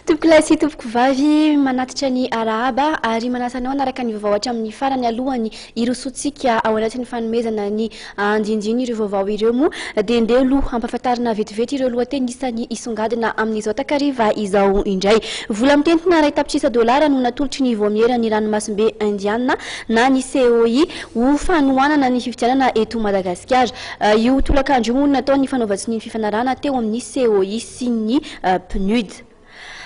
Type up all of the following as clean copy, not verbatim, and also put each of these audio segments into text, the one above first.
Tompokolahy sy tompokovavy, manatitra ny arahaba ary manasa anao hanaraka ny vaovao hatramin'ny farany alohan'ny hirosoantsika ao anatin'ny fanomezana ny andinindiny ireo vaovao ireo moa dia ndeha aloha hampahafantarina vetivety ireo lohateny isan'ny hisongadina amin'izao takariva izao indray. Vola mitentina iray tapitrisa dolara no natolotry ny Vaomieran'ny Ranomasimbe Indiana na ny COI ho fanohanana ny fifidianana eto Madagasikara. Io tolakandro io moa no natao ny fanaovan-tsonia ny fifanarahana teo amin'ny COI sy ny PNUD.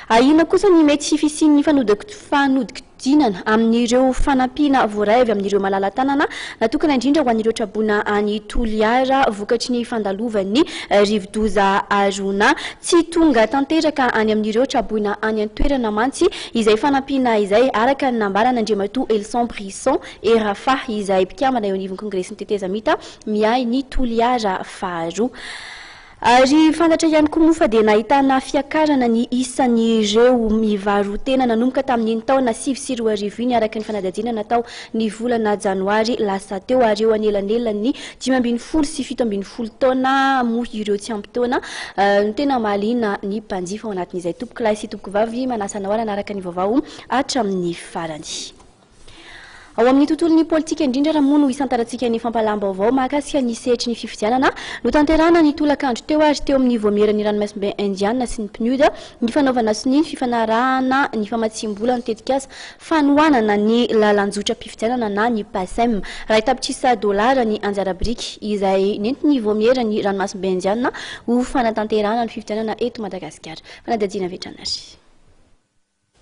Ahiana kosa ny mety fisian'ny fanodikodinana amin'ireo fanampiana voaray avy amin'ireo malala-tanana natokana indrindra ho an'ireo traboina any Toliara vokatry ny fandalovan'ny rivodoza Haruna. Tsy tonga tanteraka any amin'ireo traboina any an-toerana mantsy izay fanampiana izay, araka ny nambaran'Andriamatoa Elson Brisson Erafa izay mpikambana eo anivon'ny Kongresin'ny Tetezamita miahy ny Toliara faharoa. Ary fantatra ihany koa moa fa dia nahitana fiakarana ny isan'ireo mivaro-tena nanomboka tamin'iny taona 2009 iny araka ny fanadihadiana natao ny volana janoary lasa teo ary eo anelanelan'ny 15 sy 17 taona moa ireo tsy ampy taona no tena mahaliana ny mpanjifa ao anatin'izay. Tompokolahy sy tompokovavy manasa anao ary hanaraka ny vaovao hatramin'ny farany. Ao amin'ny tontolon'ny politika indrindra raha moa no hisantarantsika ny fampahalam-baovao mahakasika ny sehatry ny fifidianana notanterahana ny tolakandro teo ary teo amin'ny Vaomieran'ny Ranomasimbe Indiana sy ny PNUD ny fanaovana sonia ny fifanarahana ny famatsiam-bola ny tetikasa fanohanana ny lalanjotram-pifidianana na ny PACEM. Iray tapitrisa dolara ny anjara biriky izay nentin'ny Vaomieran'ny Ranomasimbe Indiana ho fanatanterahana ny fifidianana eto Madagasikara. Fanadihadiana avy hatrany ary.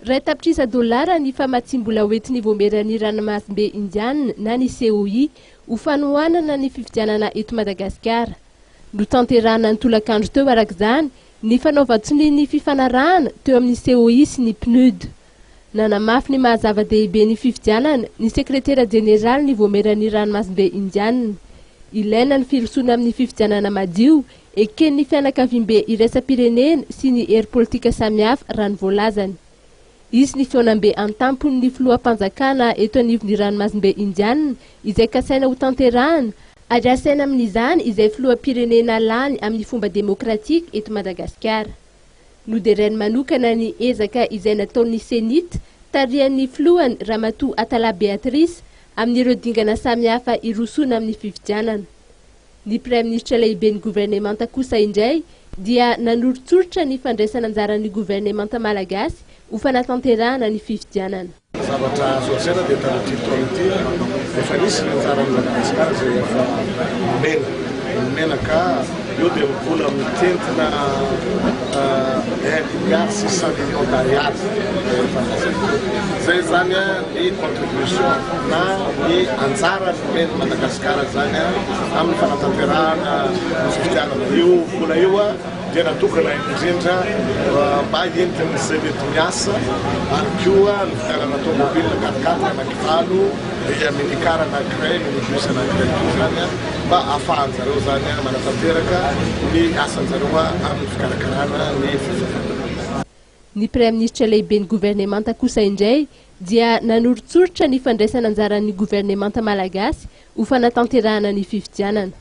Iray tapitrisa dolara ny famatsiam-bola hoentin'ny Vaomieran'ny Ranomasimbe Indiana na ny COI ho fanohanana ny fifidianana eto Madagasikara. Notanterahana ny tolakandro teo araka izany ny fanaovan-tsonia ny fifanarahana teo amin'ny COI sy ny PNUD. Nanamafy ny maha zava-dehibe ny fifidianana ny sekretera jeneralin'ny Vaomieran'ny Ranomasimbe Indiana. Ilaina ny firosoana amin'ny fifidianana madio Eken'ny fianakaviambe iraisam-pirenena sy ny hery politika samihafa raha ny voalazany. Hisy ny fihaonambe an-tampon'ny filoham-panjakana eto anivon'ny ranomasimbe Indiana izay kasaina hotanterahana ary hasaina amin'izany izay filoham-pirenena lany amin'ny fomba demokratika eto Madagasikara. Noderainy manokana ny ezaka izay nataon'ny Cenit tarihan'ny filohany Ramatoa Atallah Béatrice amin'ireo dingana samihafa hirosoana amin'ny fifidianana. Ny Praiminisitra lehiben'ny governemanta kosa indray dia nanoritsoritra ny fandraisan'anjaran'ny governemanta malagasy ho fanatanterahana ny fifidianana. Ny zavatra azo lazaina dia tamin'ity taona ity efa nisy ny anjaran'i Madagasikara izay efa nomena, nomena ka eo dia mbola mitentina un milliard six cent millions d'ariary izay efa lazaina teo. Izay izany ny contribution na ny anjara nomen'i Madagasikara izany amin'ny fanatanterahana ny fifidianana. Io vola io dia natokana indrindra mba entin'izay mety miasa ary koa nividianana tomobile quatre quatre anankivalo dia minicar anankiray, minibus anankiray koa izany mba ahafahan-jareo izany manatanteraka ny asan-jareo amin'ny fikarakarana ny fifidianana. Ny Praiminisitra lehiben'ny governemanta kosa indray dia nanoritsoritra ny fandraisana anjaran'ny governemanta malagasy ho fanatanterahana ny fifidianana.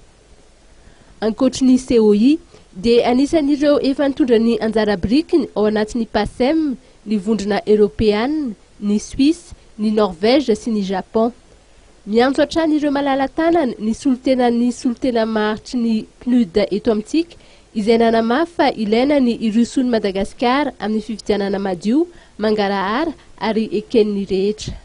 Ankoatry ny COI dia anisan'ireo efa nitondra ny anjara birikiny ao anatin'ny PACEM ny Vondrona Eoropeana, ny Suisse, ny Norvège sy ny Japon. Miantso hatrany ireo malala-tanana ny solontenan'ny solontena maharitry ny PNUD eto amintsika izay nanamafy fa ilaina ny hirosoan'i Madagasikara amin'ny fifidianana madio, mangarahara ary eken'ny rehetra.